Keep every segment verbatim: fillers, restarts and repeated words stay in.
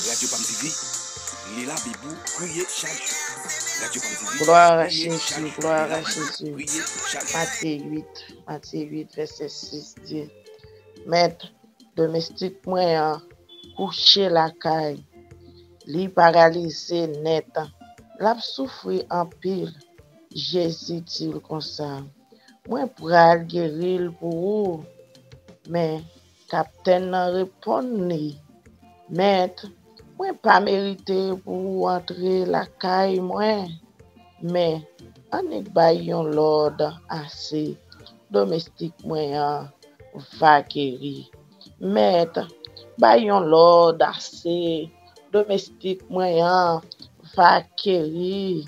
Radyo Pam T V, li la Bib ou priye chak jou. Radyo Pam T V, glwa a Jezi, glwa a Jezi. Matye uit, Matye uit, vèsè sis di, Mèt, domestik mwen an kouche lakay, li paralize nèt, l ap soufri anpil. Jezi di l konsa, Mwen pral geri l pou ou. Men, kaptèn nan reponn li, Mèt, mwen pa merite pou ou antre lakay mwen. Men, annik bay yon lòd ase, domestik mwen an va geri. Mèt, bay yon lòd ase, domestik mwen an va geri.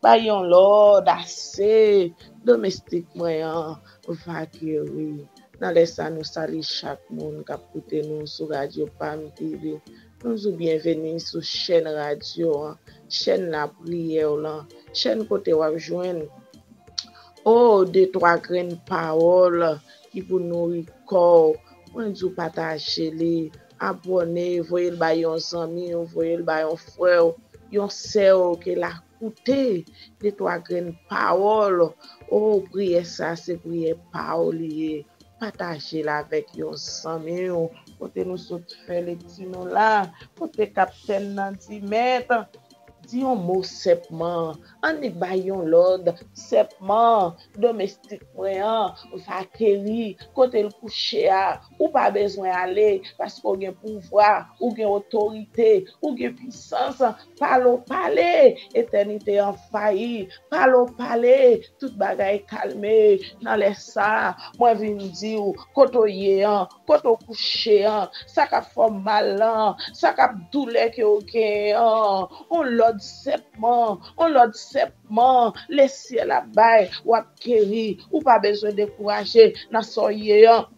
Bay yon lòd ase, domestik mwen an va geri. Nan lè sa, nou salye chak moun k ap koute nou sou Radyo Pam T V. Nou di w byenveni sou chèn radyo an, chèn lapriyè w lan, chèn kote w ap jwenn, o, de twa grenn pawòl ki pou nouri kò w. Mwen di w pataje li, abòne, voye l bay yon zanmi w, voye l bay yon frè w, yon sè w ke l a koute de twa grenn pawòl. O, priyè sa se priyè pa w li ye. Pataje l avèk yon zanmi w. Kote nou sot fè lekti nou la, kote kaptèn nan di, Mèt, di yon mo senpman. Annik bay yon lòd senpman. Domestik mwen an va geri. Kote l kouche a, ou pa bezwen ale, paske w gen pouvwa, ou gen otorite, ou gen pisans. Pale w pale, etènite an fayi. Pale w pale, tout bagay kalme. Nan lè sa, mwen vin di w, kote w ye an, kote w kouche an, sa k ap fè w mal lan, sa k ap doulè ke w genyen an, on lòd senpman, on lòd senpman, lesyèl ap bay, w ap geri, ou pa bezwen dekouraje nan sa w ye an.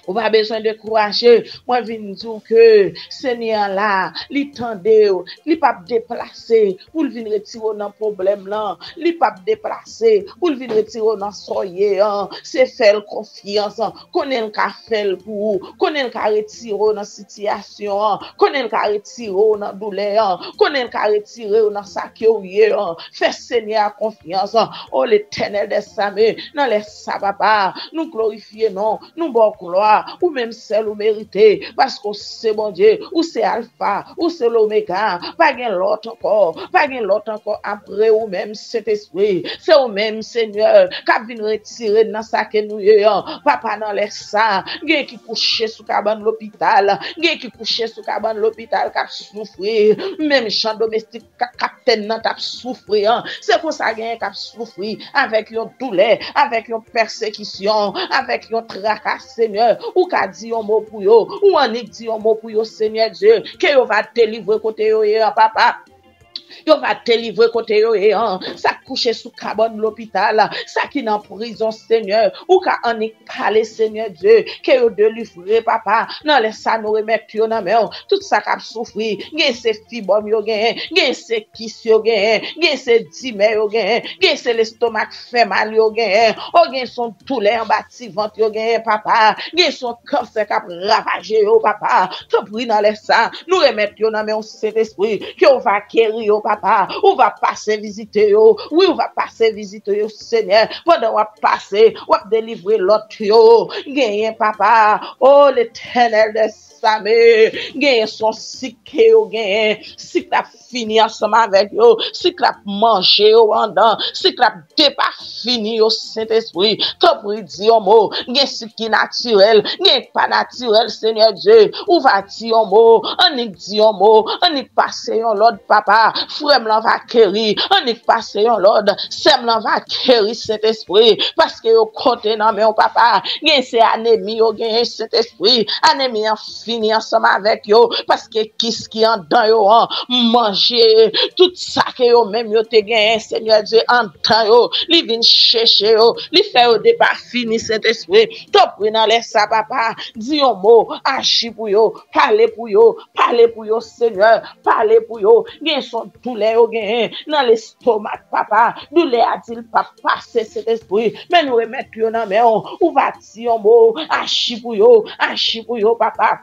Ou pa bezwen dekouraje. Mwen vin di w ke Senyè a la, li tande w. Li p ap deplase pou l vin retire w nan pwoblèm lan. Li p ap deplase pou l vin retire w nan sa w ye an. Se fè l konfyans. Konnen l ka fè l pou ou. Konnen l ka retire w nan sitiyasyon an. Konnen l ka retire w nan doulè an. Konnen l ka retire w nan sa ke w ye an. Fè Senyè a konfyans. O Letènèl dèzame, nan lè sa, papa, nou glorifye non w, nou ba w glwa, ou menm sèl ou merite, paske w se Bondye, ou se Alfa, ou se Lomega, pa gen lòt ankò, pa gen lòt ankò apre ou menm, Sentespri. Se ou menm, Senyè, k ap vin retire n nan sa ke nou ye an. Papa, nan lè sa, gen ki kouche sou kabann lopital, gen ki kouche sou kabann lopital k ap soufri, menm jan domestik ka-, kaptèn nan t ap soufri an. Se konsa genyen k ap soufri avèk yon doulè, avèk yon pèsekisyon, avèk yon traka, Senyè. Ou ka di yon mo pou yo, ou annik di yon mo pou yo, Senyè Dye, ke yo va delivre kote yo ye an, papa. Yo va delivre kote yo ye an. Sa k kouche sou kabann lopital, sa ki nan prizon, Senyè, ou ka annik pale, Senyè Dye, ke yo delivre, papa. Nan lè sa, nou remèt yo nan men w. Tout sa k ap soufri, gen se fibòm yo genyen, gen se kis yo genyen, gen se dimè yo genyen, gen se lestomak fè mal yo genyen, o gen se yon doulè anba ti vant yo genyen, papa, gen se yon kansè k ap ravaje yo, papa. Tanpri, nan lè sa, nou remèt yo nan men w, Sentespri, ke w va geri yo, papa. Ou va pase vizite yo. Wi, ou va pase vizite yo, Senyè. Pandan w ap pase, w ap delivre lòt yo. Genyen, papa. O Letènèl dèzame, genyen se yon sik ke yo genyen. Sik la fini ansanm avèk yo. Sik la manje yo anndan. Sik la depafini yo, Sentespri. Tanpri, di yon mo. Gen sik ki natirèl, gen k pa natirèl, Senyè Dye. Ou va di yon mo. Annik di yon mo. Annik pase yon lòd, papa. Frè m lan va geri. Annik pase yon lòd. Sè m lan va geri, Sentespri. Paske yo konte nan men w, papa. Gen se anemi yo genyen, Sentespri. Anemi an fini ansanm avèk yo, paske kis ki anndan yo an manje tout sa ke yo menm yo te genyen, Senyè Dye, anndan yo. Li vin chèche yo, li fè yo depafini, Sentespri. Tanpri, nan lè sa, papa, di yon mo, aji pou yo, pale pou yo, pale pou yo, Senyè, pale pou yo. Gen se yon doulè yo genyen nan lestomak, papa. Doulè a di l p ap pase, Sentespri, men nou remèt yo nan men w. Ou va di yon mo, aji pou yo, aji pou yo, papa.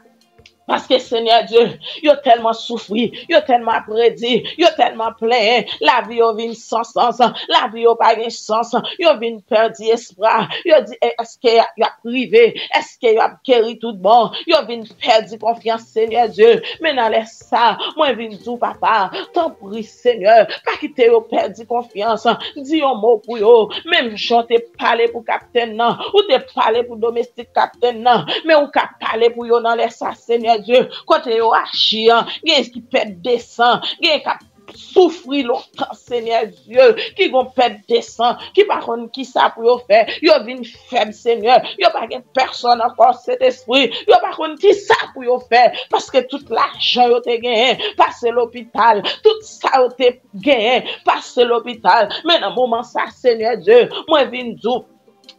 Paske, Senyè Dye, yo tèlman soufri, yo tèlman ap redi, yo tèlman plenyen, lavi yo vin san sans, lavi yo pa gen sans, yo vin pèdi espwa, yo di, "E, èske y ap rive? Èske y ap geri tout bon?" Yo vin pèdi konfyans, Senyè Dye. Men nan lè sa, mwen vin di w, papa, tanpri, Senyè, pa kite yo pèdi konfyans. Di yon mo pou yo. Menm jan w te pale pou kaptèn nan, ou te pale pou domestik kaptèn nan, men ou ka pale pou yo nan lè sa, Senyè Dye. Kote yo aji an, gen ki pèdi san, gen k ap soufri lontan, Senyè Dye, ki gon pèdi san, ki pa konn kisa pou yo fè. Yo vin fèb, Senyè. Yo pa gen pèsòn ankò, Sentespri. Yo pa konn kisa pou yo fè, paske tout lajan yo te genyen pase lopital, tout sa yo te genyen pase lopital. Men nan moman sa, Senyè Dye, mwen vin di w,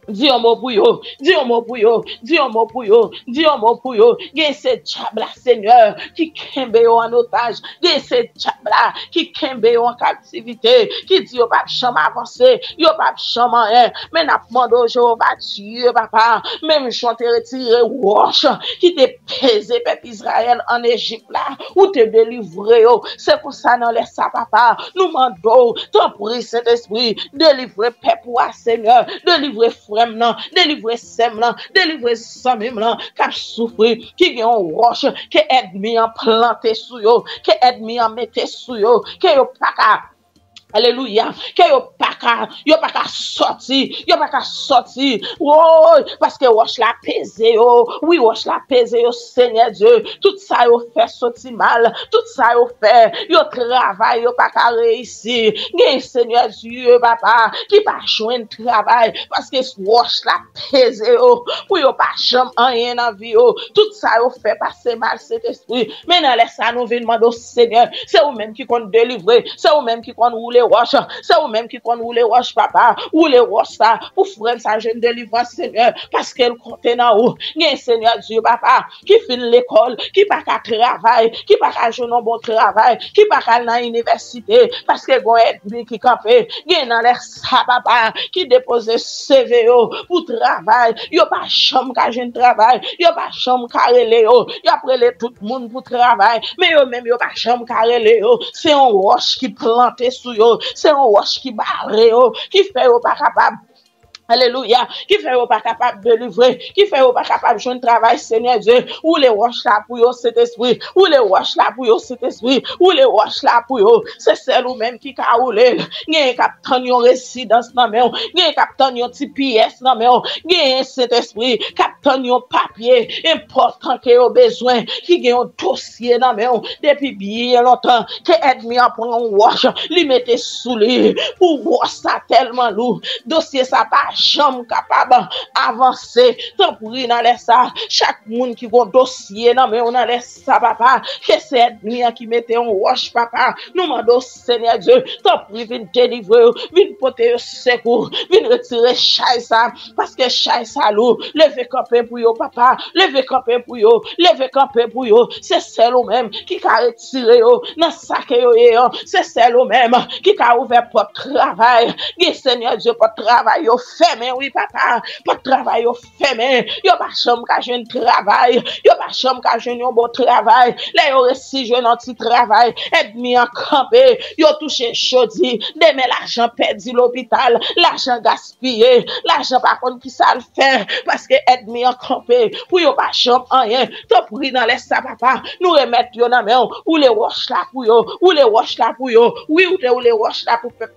di yon mo pou yo, di yon mo pou yo, di yon mo pou yo, di yon mo pou yo. Gen se dyab la, Senyè, ki kenbe yo an otaj. Gen se dyab la ki kenbe yo an kaptivite, ki di yo p ap janm avanse, yo p ap janm anyen. Men n ap mande w, Jewova Dye, papa, menm jan w te retire wòch ki te peze pèp Izrayèl ann Ejip la, ou te delivre yo. Se konsa, nan lè sa, papa, nou mande w, tanpri, Sentespri, delivre pèp ou a, Senyè. Delivre frè m nan, delivre sè m nan, delivre zanmi m nan k ap soufri, ki gen yon wòch ke ènmi an plante sou yo, ke ènmi an mete sou yo, ke yo pa ka, alelouya, ke yo pa ka, yo pa ka sòti, yo pa ka sòti. Woy, paske wòch la peze yo. Wi, wòch la peze yo, Senyè Dye. Tout sa yo fè soti mal. Tout sa yo fè, yo travay, yo pa ka reyisi. Gen, Senyè Dye, papa, ki pa jwenn travay, paske wòch la peze yo, pou yo pa janm anyen nan vi yo. Tout sa yo fè pase mal, Sentespri. Men nan lè sa, nou vin mande w, Senyè, se ou menm ki konn delivre, se ou menm ki konn woule wòch, se ou menm ki konn woule wòch, papa. Woule wòch sa, pou frè m sa jwenn delivrans, Senyè, paske l konte nan ou. Gen, Senyè Dye, papa, ki fin lekòl, ki pa ka travay, ki pa ka jwenn yon bon travay, ki pa ka al nan inivèsite, paske gon ènmi ki kanpe. Gen nan lè sa, papa, ki depoze C V yo pou travay, yo pa janm ka jwenn travay, yo pa janm ka rele yo, y ap rele tout moun pou travay, men yo menm yo pa janm ka rele yo. Se yon wòch ki plante sou yo, se yon wòch ki bare yo, ki fè yo pa kapab, alelouya, ki fè yo pa kapab delivre, ki fè yo pa kapab jwenn travay, Senyè Dye. Woule wòch la pou yo, Sentespri. Woule wòch la pou yo, Sentespri. Woule wòch la pou yo. Se sèl ou menm ki ka woule l. Genyen k ap tann yon rezidans nan men w. Genyen k ap tann yon ti pyès nan men w. Genyen, Sentespri, k ap tann yon papye enpòtan ke yo bezwen, ki gen yon dosye nan men w depi byen lontan, ke ènmi an pran yon wòch, li mete sou li, pou wòch sa tèlman lou, dosye sa pa janm kapab avanse. Tanpri, nan lè sa, chak moun ki gon dosye nan men w nan lè sa, papa, ke se ènmi an ki mete yon wòch, papa, nou mande w, Senyè Dye, tanpri, vin delivre yo, vin pote yo sekou, vin retire chay sa, paske chay sa lou. Leve kanpe pou yo, papa, leve kanpe pou yo, leve kanpe pou yo. Se sèl ou menm ki ka retire yo nan sa ke yo ye an. Se sèl ou menm ki ka ouvè pòt travay. Gen, Senyè Dye, pòt travay yo fèmen, wi, papa. Pòt travay yo fèmen. Yo pa janm ka jwenn travay. Yo pa janm ka jwenn yon bon travay. Lè yo resi jwenn yon ti travay, ènmi an kanpe. Yo touche jodi. Demen, lajan pèdi lopital. Lajan gaspiye. Lajan pa konn kisa l fè. Paske ènmi an kanpe pou yo pa janm anyen. Tanpri, nan lè sa, papa, nou remèt yo nan men w. Woule wòch la pou yo. Woule wòch la pou yo. Wi, ou te woule wòch la pou pèp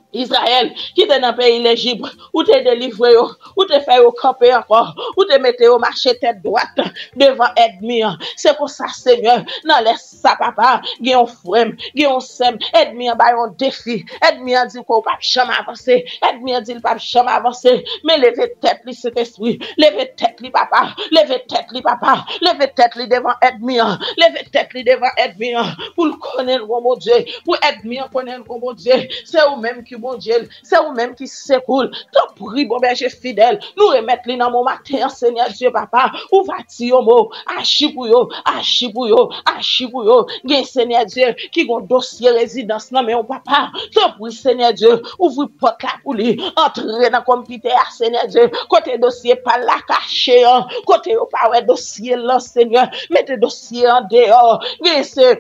Izrayèl ki te nan peyi Lejip. Ou te delivre yo. Ou te fè yo kanpe ankò. Ou te mete yo mache tèt dwat devan ènmi an. Se konsa, Senyè, nan lè sa, papa, gen yon frè m, gen yon sè m, ènmi an ba yon defi. Ènmi an di ke w p ap janm avanse. Ènmi an di l p ap janm avanse. Men leve tèt li, Sentespri. Leve tèt li, papa. Leve tèt li, papa. Leve tèt li devan ènmi an. Leve tèt li devan ènmi an. Pou l konnen l gon Bondye. Pou ènmi an konnen l gon Bondye. Se ou menm ki Bondye l, se ou menm ki sekou l. Tanpri, bon bèje fidèl, nou remèt li nan men w maten an, Senyè Dye, papa. Ou va di yon mo, aji pou yo, aji pou yo, aji pou yo. Gen, Senyè Dye, ki gon dosye rezidans nan men w, papa. Tanpri, Senyè Dye, ouvri pòt la pou li, antre nan konpitè a, Senyè Dye, kote dosye pa l la kache an, kote yo pa wè dosye l lan, Senyè, mete dosye an deyò. Gen, se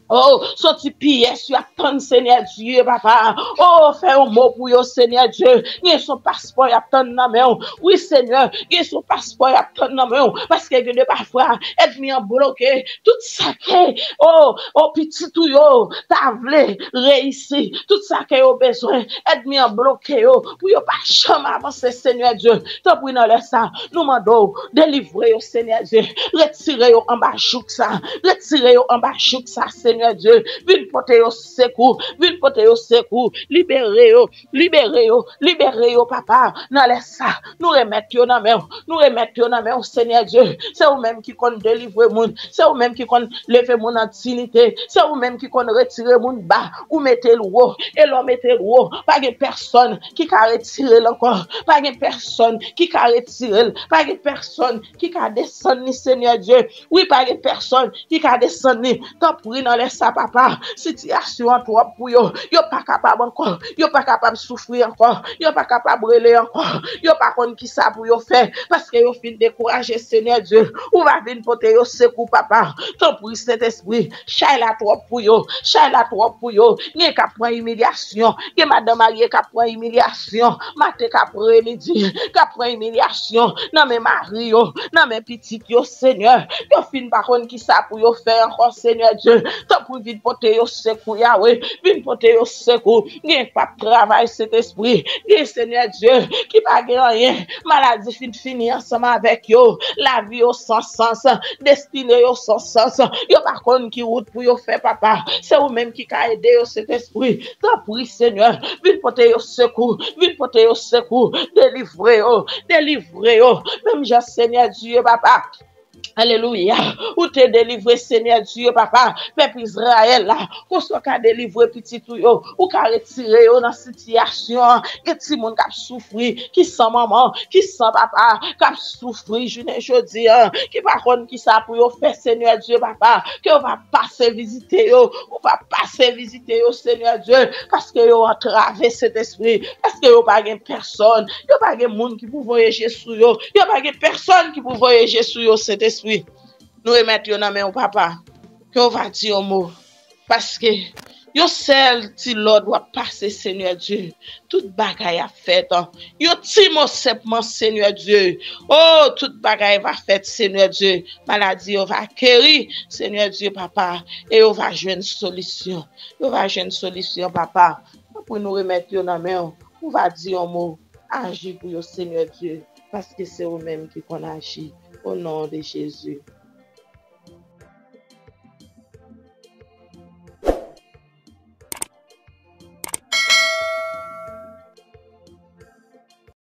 Oh, soti pyès yo ap tann, Senyè Dye, papa. Oh, fè yon mo pou yo, Senyè Dye. Gen son paspò y ap tann nan men w. Wi, Senyè, gen son paspò y ap tann nan men w. Paske gen de pafwa, ènmi an bloke tout sa ke, oh, oh, pitit ou yo ta vle reyisi. Tout sa ke yo bezwen, ènmi an bloke yo pou yo pa janm avanse, Senyè Dye. Tanpri, nan lè sa, nou mande w, delivre yo, Senyè Dye. Retire yo anba jouk sa. Retire yo anba jouk sa, Senyè Dye. Vin pote yo sekou. Vin pote yo sekou. Libere yo. Libere yo. Libere yo, papa. Nan lè sa, nou remèt yo nan men w. Nou remèt yo nan men w, Senyè Dye. Se ou menm ki konn delivre moun. Se ou menm ki konn leve moun an diyite. Se ou menm ki konn retire moun ba. Ou mete l wo. E lè w mete l wo, pa gen pèsonn ki ka retire l ankò. Pa gen pèsonn ki ka retire l. Pa gen pèsonn ki ka desann li, Senyè Dye. Wi, pa gen pèsonn ki ka desann li. Tanpri, nan lè sa, papa, sitiyasyon an twòp pou yo. Yo pa kapab ankò. Yo pa kapab soufri ankò. Yo pa kapab rele ankò. Yo pa konn ki sa pou yo fè. Paske yo fin dekouraje, Senyè Dye. Ou va vin pote yo sekou, papa. Tanpri, Sentespri, chay la twòp pou yo. Chay la twòp pou yo. Gen k ap pran imilyasyon. Gen madanm marye k ap pran imilyasyon. Maten k ap midi, k ap pran imilyasyon nan men mari yo, nan men pitit yo, Senyè. Yo fin pa konn ki sa pou yo fè ankò, Senyè Dye. Tanpri, vin pote yo sekou, Yawe. Vin pote yo sekou. Gen k ap travay, Sentespri. Gen, Senyè Dye, ki pa gen anyen. Maladi fin fini ansanm avèk yo. Lavi yo san sans. Destine yo san sans. Yo pa konn ki wout pou yo fè, papa. Se ou menm ki ka ede yo, Sentespri. Tanpri, Senyè, vin pote yo sekou. Vin pote yo sekou. Delivre yo. Delivre yo. Menm jan, Senyè Dye, papa. Alelouya. Ou te delivre, Senyè Dye, papa, pèp Izrayèl la. Konsa w ka delivre pitit ou yo. Ou ka retire yo nan sitiyasyon an. Gen timoun k ap soufri, ki san manman, ki san papa, k ap soufri jounen jodi an, ki pa konn ki sa pou yo fè, Senyè Dye, papa. Ke w va pase vizite yo. Ou va pase vizite yo, Senyè Dye, paske yo antrave, Sentespri, paske yo pa gen pèsonn, yo pa gen moun ki pou voye je sou yo, yo pa gen pèsonn ki pou voye je sou yo, Sentespri. Nou remèt yo nan men w, papa. Ke w va di yon mo. Paske yon sèl ti lòd w ap pase, Senyè Dye. Tout bagay ap fèt. Yon ti mo senpman, Senyè Dye. Oh, tout bagay va fèt, Senyè Dye. Maladi yo va geri, Senyè Dye, papa. E yo va jwenn solisyon. Yo va jwenn solisyon, papa. Tanpri, nou remèt yo nan men w. Ou va di yon mo. Aji pou yo, Senyè Dye. Paske se ou menm ki konn aji. O non de Jezi.